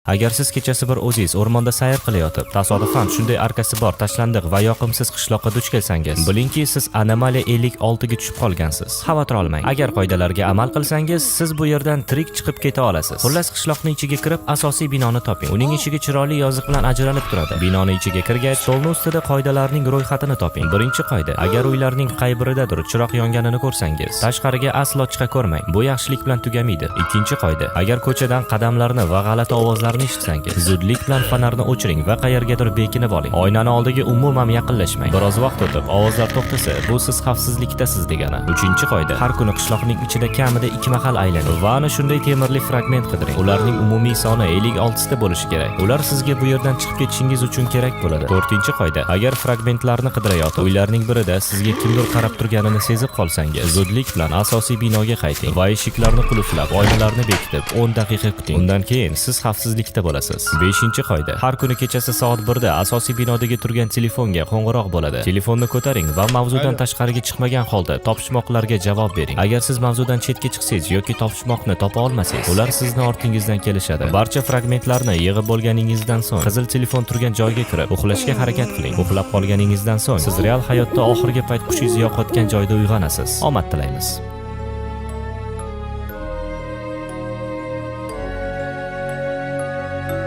Agar siz kechasi bir o'zingiz o'rmonda sayr qilayotib, tasodifan shunday arkasi bor tashlandiq va yoqimsiz qishloqqa duch kelsangiz, bilingki, siz anomaliya 56 ga tushib qolgansiz. Xavotir olmang. Agar qoidalarga amal qilsangiz, siz bu yerdan tirik chiqib keta olasiz. Xullas, qishloqning ichiga kirib, asosiy binoni toping. Uning eshigi chiroyli yoziq bilan ajralib turadi. Binoni ichiga kirgach, stolni ustida qoidalarning ro'yxatini toping. Birinchi qoida: agar uylarning qay biridadir chiroq yonganini ko'rsangiz, tashqariga aslo chiqa ko'rmang. Bu yaxshilik bilan tugamaydi. Ikkinchi qoida: agar ko'chadan qadamlarni va g'alati ovozlarni eshitsangiz, zudlik bilan fonarni o'chiring va qayergadir bekinib oling. Oynani oldiga umuman yaqinlashmang. Biroz vaqt o'tib, ovozlar to'xtasa, bu siz xavfsizlikdasiz degani. Uchinchi qoida: har kuni qishloqning ichida kamida ikki mahal aylaning va ana shunday temirli fragment qidiring. Ularning umumiy soni 56 ta bo'lishi kerak. Ular sizga bu yerdan chiqib ketishingiz uchun kerak bo'ladi. To'rtinchi qoida: agar fragmentlarni qidirayotib, uylarning birida sizga kimdir qarab turganini sezib qolsangiz, zudlik bilan asosiy binoga qayting va eshiklarni qulflab, oynalarni bekitib, 10 daqiqa kuting. Undan keyin siz xavfsizlikda bo'lasiz. Beshinchi qoida: har kuni kechasi soat 1 da asosiy binodagi turgan telefonga qo'ng'iroq bo'ladi. Telefonni ko'taring va mavzudan Alo. tashqariga chiqmagan holda topishmoqlarga javob bering. Agar siz mavzudan chetga chiqsangiz yoki topishmoqni topa olmasangiz, ular sizni ortingizdan kelishadi. Barcha fragmentlarni yig'ib bo'lganingizdan so'ng, qizil telefon turgan joyga kirib, uxlashga harakat qiling. Uxlab qolganingizdan so'ng, siz real hayotda oxirgi payt hushingizni yo'qotgan joyda uyg'onasiz. Omad tilaymiz.